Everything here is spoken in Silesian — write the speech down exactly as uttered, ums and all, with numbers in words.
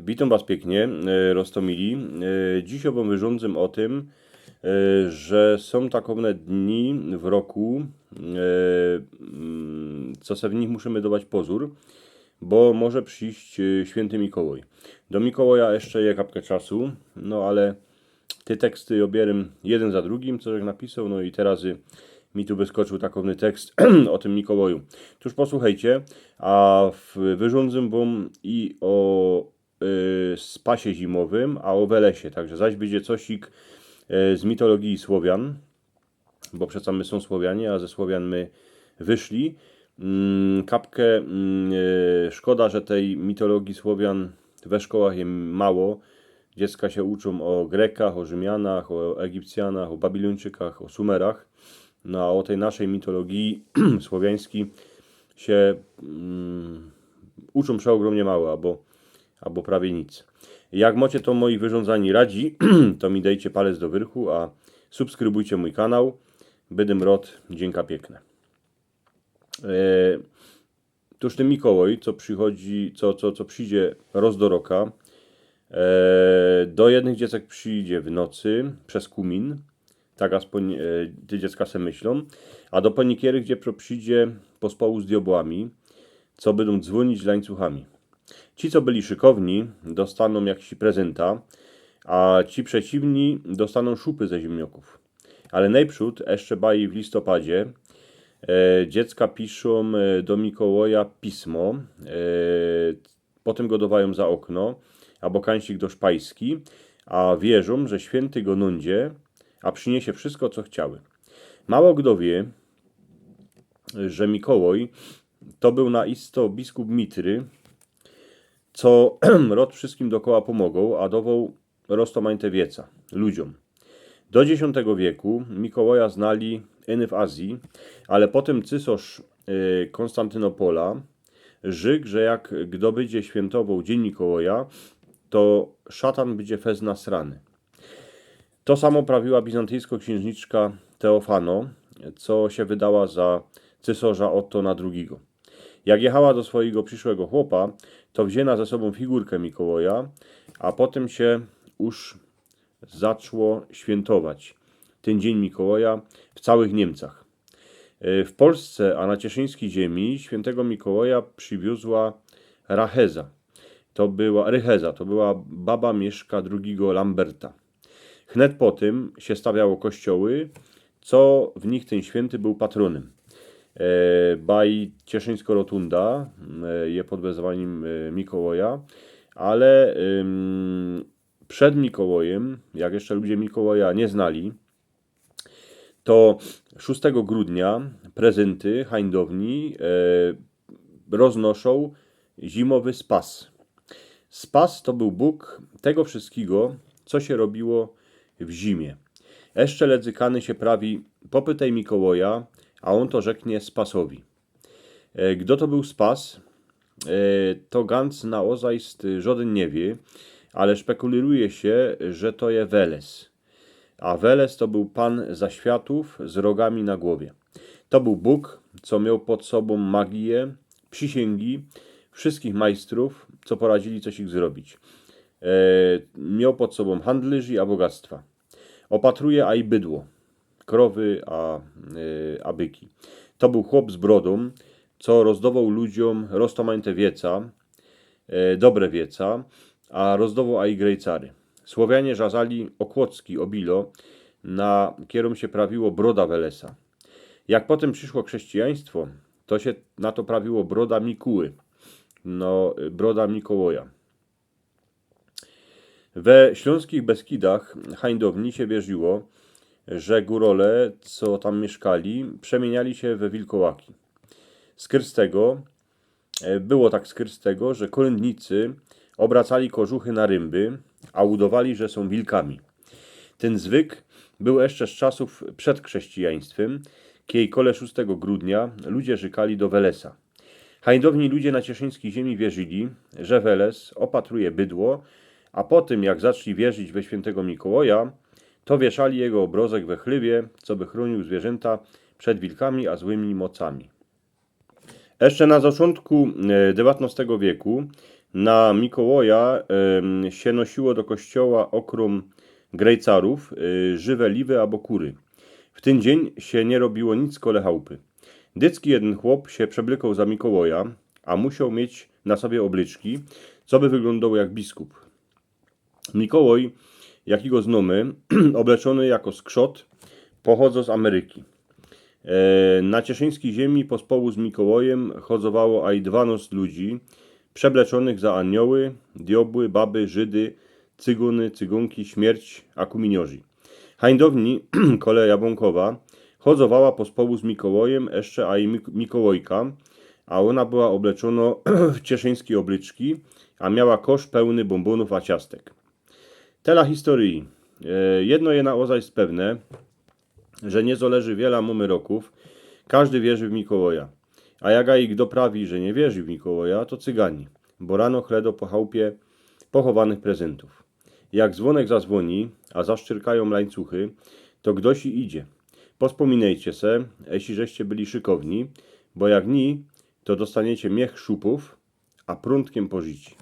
Witōm was piyknie, e, roztōmili. E, dzisiej wōm wyrządzym ô tym, e, że sōm takowne dni w roku, e, mm, co se w nich musimy dować pozōr, bo może prziś, e, świynty Mikołaj. Do Mikołaja jeszcze je kapkã czasu, no ale te teksty ôbierym jedyn za drugim, co żech napisoł, no i teroz, y, mi tu wyskocził takowny tekst ô tym Mikołaju. Tōż posłuchejcie, a w-, wyrządzym wōm i ô, y, spasie zimowym, a ô Welesie. Także zaś bydzie cosik, y, z mitologije Słowian, bo przeca my sōm Słowianie, a ze Słowian my wyszli. Mm, kapkã, mm, e, szkoda, że tyj mitologije Słowian we szkołach je mało. Dziecka sie uczōm ô Grekach, ô Rzymianach, ô Egipcjanach, ô Babilōńczykach, ô Sumerach. No a ô tyj naszyj mitologije słowiańskij sie, mm, uczōm przeôgrōmnie mało, abo, abo prawie nic. Jak mocie to moje wyrządzanie radzi, to mi dejcie palec do wyrchu, a subskrybujcie mōj kanał. Bydym rod, dziynka piykne. E, tōż tyn Mikołaj, co przichodzi, co, co, co przidzie roz do roka, e, do jednych dziecek przidzie w nocy przez kōmin, tak aspōń, e, te dziecka se myślōm, a do pōnikierych, gdzie pro-, przidzie pospołu z diobłami, co bydōm dzwōnić lańcuchami. Ci, co byli szykowni, dostanōm jakiś prezynta, a ci przeciwni dostanōm szupy ze ziymniokōw. Ale nojprzōd, jeszcze baj w listopadzie, e, dziecka piszōm, e, do Mikołaja pismo, e, potym go dowajōm za ôkno, abo kańsik do szpajski, a wierzōm, że świynty go nōńdzie, a prziniesie wszysko, co chciały. Mało gdo wiy, że Mikołaj to bōł na isto biskup Mitry, co rod wszyskim dokoła pōmogoł, a dowoł roztōmajte wieca ludziōm. Do dziesiōntego wieku Mikołaja znali iny w Azji, ale potym cysŏrz, y, Konstantynopola rzyk, że jak gdo bydzie świyntowoł dziyń Mikołaja, to szatan bydzie fest nasrany. To samo prawiła bizantyjsko ksiynżniczka Teofano, co sie wydała za cysŏrza Ottona drugigo. Jak jechała do swojigo prziszłego chłopa, to wziyna ze sobōm figurkã Mikołaja, a potym sie już zaczło świyntować tyn dziyń Mikołaja w całych Niymcach. E, w Polsce, a na cieszyńskij ziymi, świyntego Mikołaja prziwiōzła Racheza. To była, Rycheza, to była baba Mieszka drugigo Lamberta. Wnet potym sie stawiało kościoły, co w nich tyn świynty bōł patrōnym. E, baj Cieszyńsko Rotunda, e, je pod wezwanim, e, Mikołaja, ale, ym, przed Mikołajym, jak jeszcze ludzie Mikołaja niy znali, to szōstego grudnia prezynty hańdowni, e, roznoszoł zimowy spas. Spas to bōł bōg tego wszyskigo, co sie robiło w zimie. Jeszcze ledzykany sie prawi: „Popytej Mikołaja, a ôn to rzeknie spasowi”. E, gdo to bōł spas? E, to ganc na ôzajst żodyn niy wiy, ale szpekuliruje sie, że to je Weles. A Weles to bōł pan zaświatōw z rogami na głowie. To bōł bōg, co mioł pod sobōm magiję, przisyyngi, wszyskich majstrōw, co poradzili coś ich zrobić. E, mioł pod sobōm handlyrzi, a bogactwa. Ôpatruje aj bydło, krowy, a, e, a byki. To bōł chłop z brodōm, co rozdowoł ludziōm roztōmajte wieca, e, dobre wieca, a rozdowoł aj grejcary. Słowianie żazali ô kłocki, ô bilo, na kierōm sie prawiło broda Welesa. Jak potym prziszło chrześcijaństwo, to sie na to prawiło broda Mikuły, no, broda Mikołaja. We ślōnskich Beskidach hańdowni sie wierziło, że gōrole, co tam miyszkali, przemiyniali sie we wilkołaki. Skyrz tego, e, było tak skyrz tego, że kolyndnicy ôbracali kożuchy na rymby, a udowali, że sōm wilkami. Tyn zwyk bōł jeszcze z czasōw przed chrześcijaństwym, kiej kole szōstego grudnia ludzie rzykali do Welesa. Hańdowni ludzie na cieszyńskij ziymi wierzyli, że Weles ôpatruje bydło, a potym, jak zaczli wierzić we świyntego Mikołaja, to wieszali jego ôbrozek we chlywie, coby chrōniōł zwiyrzynta przed wilkami a złymi mocami. Jeszcze na zaczōntku, e, dewatnostego wieku Na Mikołaja em, sie nosiło do kościoła ôkrōm grejcarōw y, żywe liwy abo kury. W tyn dziyń sie niy robiło nic kole chałpy. Dycki jedyn chłop sie przeblykoł za Mikołaja, a musioł mieć na sobie ôblyczki, coby wyglōndoł jak biskup. Mikołaj, jakigo znōmy, ôbleczōny jako skrzot, pochodzo z Ameryki. E, na cieszyńskij ziymi pospołu z Mikołajym chodzowało aj dwanŏst ludzi, przebleczōnych za anioły, diobły, baby, Żydy, cygōny, cygōnki, śmierć, a kuminiorzy. Hańdowni, kole Jabōnkowa, chodzowała pospołu z Mikołajym jeszcze aj Mik- Mikołajka, a ôna była ôbleczōno w cieszyńskij ôblyczki, a miała kosz pełny bōmbōnōw a ciastek. Tela historyji. E, jedno je naozaj pewne, że niezŏleży wiela mōmy rokōw, kożdy wierzi w Mikołaja. A jak aj kdo prawi, że niy wierzi w Mikołaja, to cygani, bo rano chledo po chałpie pochowanych prezyntōw. Jak zwōnek zazwōni, a zaszczyrkajōm lańcuchy, to gdoś i idzie. Pospominejcie se, jeśli żeście byli szykowni, bo jak ni, to dostaniecie miech szupōw, a prōntkym po życi.